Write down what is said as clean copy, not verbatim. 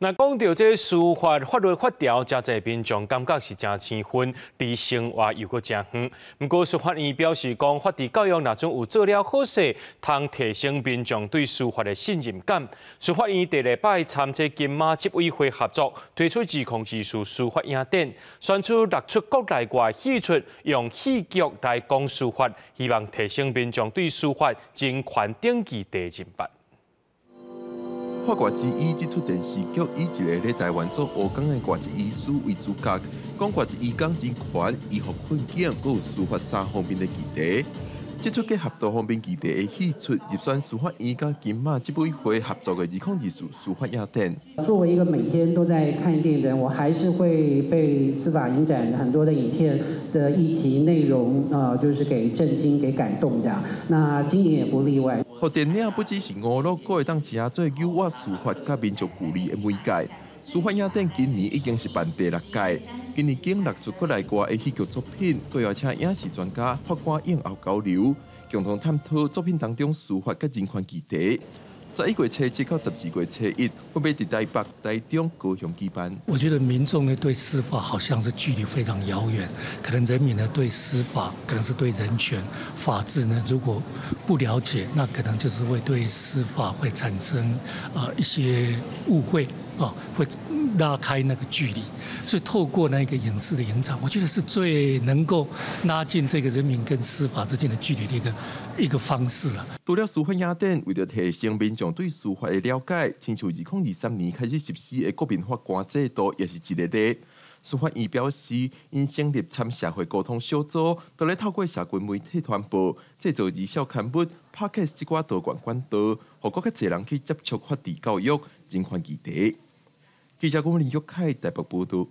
那講到這司法法律法條，誠濟民眾感覺是誠生分，離生活又閣誠遠。毋過司法院表示講，法治教育若準有做了好勢，通提升民眾對司法的信任感。司法院第禮拜參這金馬執委會合作，推出2024司法影展，選出六齣國內外戲出，用戲劇來講司法，希望提升民眾對司法人權等議題認捌。法外之醫這齣電視劇以一个咧台灣做烏工的外籍醫師為主角，講外籍醫工人權、醫學困境，閣有司法三方面的議題。這齣結合多方面議題的戲出，入選司法院佮金馬執委會合作的2024司法影展。作為一個每天都在看電影的人，我還是會被司法影展很多的影片的議題內容啊，就是給震驚、給感動這樣。那今年也不例外。予電影不只是娛樂，閣會當成做誘發司法佮民眾距離的媒介。司法影展今年已經是辦第六屆，今年揀六齣國內外的戲劇作品，閣邀請影視專家、法官映後交流，共同探討作品當中司法佮人權議題。11月初七到12月初一，分別佇台北、台中、高雄舉辦。我覺得民眾呢對司法好像是距離非常遙遠，可能人民呢對司法，可能是對人權、法治呢，如果不了解，那可能就是會對司法會產生一些誤會啊，會拉開那個距離。所以透過那個影視的影展，我覺得是最能夠拉近這個人民跟司法之間的距離的一個方式啦。除了司法影展，為著提升民眾對司法的了解，親像2023年開始實施的國民法官制度，也是一個例。司法院表示，𪜶成立參社會溝通小組，都咧透過社群媒體傳播、製作兒少刊物、Podcast 這寡多元管道，予閣較濟人去接觸法治教育、人權議題。記者郭林玉凱台北報道。